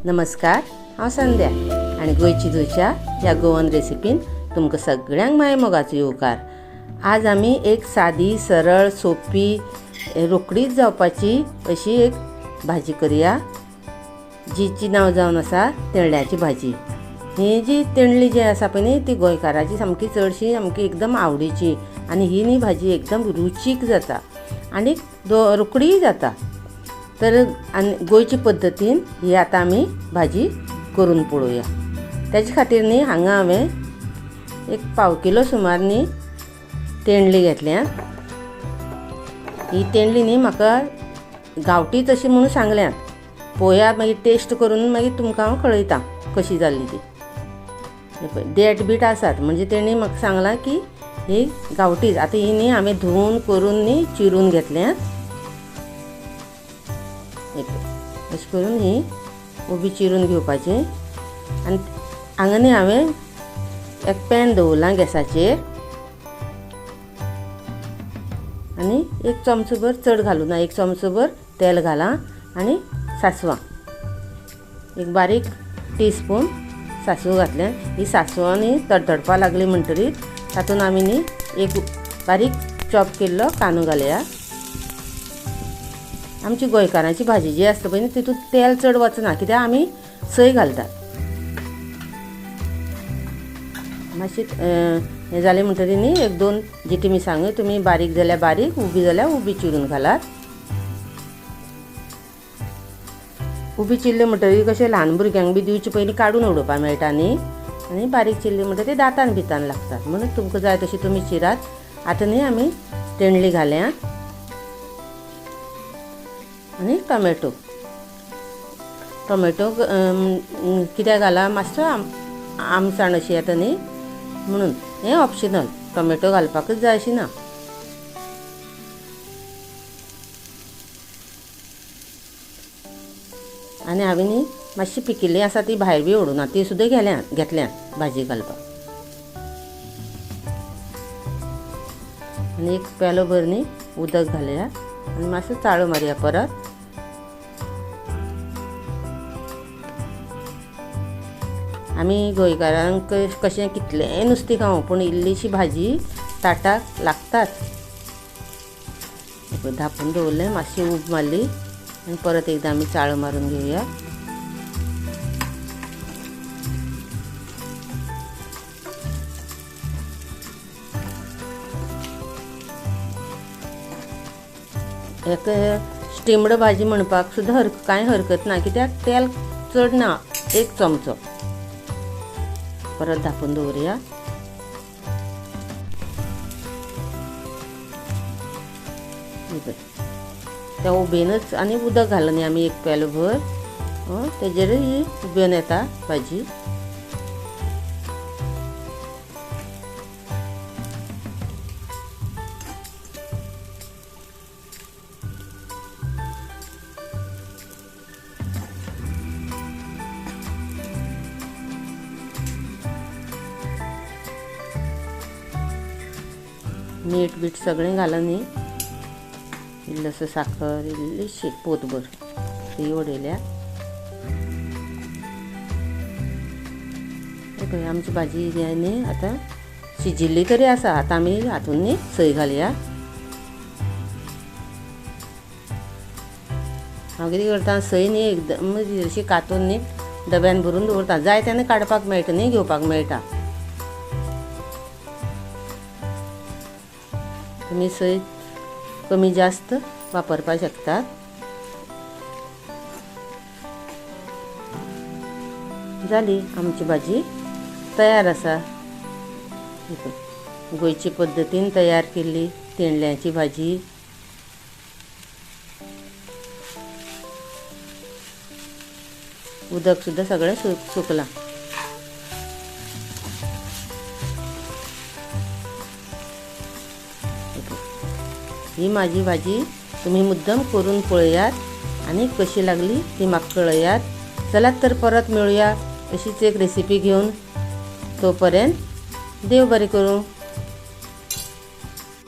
नमस्कार, हांव संध्या आनी गोंयची धोशा ह्या गोवन रेसिपीन तुमकां सगळ्यांक माय मोगाचो येवकार. आज आमी एक सादी सरळ सोपी रोकडीच जावपाची अशी एक भाजी करूया, जिची नांव जावन आसा तेंडल्याची भाजी. ही जी तेंडली जी आसा पळय न्ही, ती गोंयकाराची सामकी चडशी सामकी एकदम आवडीची आनी ही न्ही भाजी एकदम रुचीक जाता आनी रोकडीय जाता. तर आनी गोंयचे पद्दतीन ही आतां आमी भाजी करून पळोवया. तेजे खातीर न्ही हांगा हांवें एक पाव किलो सुमार न्ही तेंडली घेतल्या. ही तेंडली न्ही म्हाका गांवठीच अशी म्हणून सांगल्यात, पळोवया मागीर टेस्ट करून मागीर तुमकां हांव कळयता कशी जाल्ली ती. देठ बीट आसात म्हणजे तेणी म्हाका सांगलां की ही गांवठीच. आतां ही न्ही हांवें धुवन करून न्ही चिरून घेतल्यात. अशें करून ही उबी चिरून घेवपाची. आनी हांगा न्ही हांवें एक पॅन दवरलां गॅसाचेर आनी एक चमचोभर, चड घालूं ना, एक चमचोभर तेल घालां आनी सांसवां एक बारीक टीस्पून सांसव घातलें. ही सांसवां न्ही तडतडपाक लागली म्हणटरीत तातूंत आमी न्ही एक बारीक चॉप केल्लो कांदो घालया. आमची गोंयकारांची भाजी जी आसता पळय न्ही, तितूंत तेल चड वचना, कित्याक आमी सय घालतात. मातशें हें जालें म्हणटरीत न्ही एक दोन जिती मिरसांग्यो तुमी बारीक जाल्यार बारीक, उबी जाल्यार उबी चिरून घालात. उबी चिरली म्हणटरीत कशें ल्हान भुरग्यांक बी दिवचे पयलीं काडून उडोवपाक मेळटा न्ही, आनी बारीक चिरली म्हणटरीत ते दांतान भितान लागतात, म्हणून तुमकां जाय तशी तुमी चिरात. आतां न्ही आमी तेंडली घाल्या आनी टोमॅटो. टोमॅटो कित्याक घाला, मातसो आमसाण अशी येता न्ही म्हणून. हें ऑप्शनल, टोमॅटो घालपाकच जाय अशी ना. आनी हांवें न्ही मातशी पिकिल्ली आसा ती भायर बी उडोवना, ती सुद्दां घेतल्यात भाजी घालपाक. आनी एक पेलो भर न्ही उदक घालया आनी मातसो चाळो मारया परत. आमी गोंयकारांक कशें कितलेंय नुस्तें खावं पूण इल्लीशी भाजी ताटाक लागताच. धांपून दवरलें, मातशी उब मारली आनी परत एकदां आमी चाळो मारून घेवया. एक स्टिम्ड भाजी म्हणपाक सुद्दां कांय हरकत ना, कित्याक तेल चड ना, एक चमचो. परत धांपून दवरुया. त्या उबेनच आनी उदक घालूं न्ही आमी एक पेलो भर, तेजेर ही उबेन येता भाजी. मीठ बीठ सगळें घाला न्ही, इल्लोसो साखर, इल्लीशी पोतभर ती उडयल्या. पळय आमची भाजी जी न्ही आतां शिजिल्ली तरी आसा. आतां आमी हातूंत न्ही सय घालया. हांव कितें करता, सय न्ही एकदम अशी कातून न्ही डब्यान भरून दवरता, जाय तेन्ना काडपाक मेळटा न्ही, घेवपाक मेळटा. तुमी सय कमी जास्त वापरपाक शकतात. जाली आमची भाजी तयार आसा. गोंयचे पद्दतीन तयार केल्ली तेंडल्यांची भाजी. उदक सुद्दां सगळें सुकलां. ही म्हाजी भाजी तुमी मुद्दम करून पळयात आनी कशी लागली ती म्हाका कळयात. चलात तर परत मेळुया अशीच एक रेसिपी घेवन. तो पर्यंत देव बरें करूं.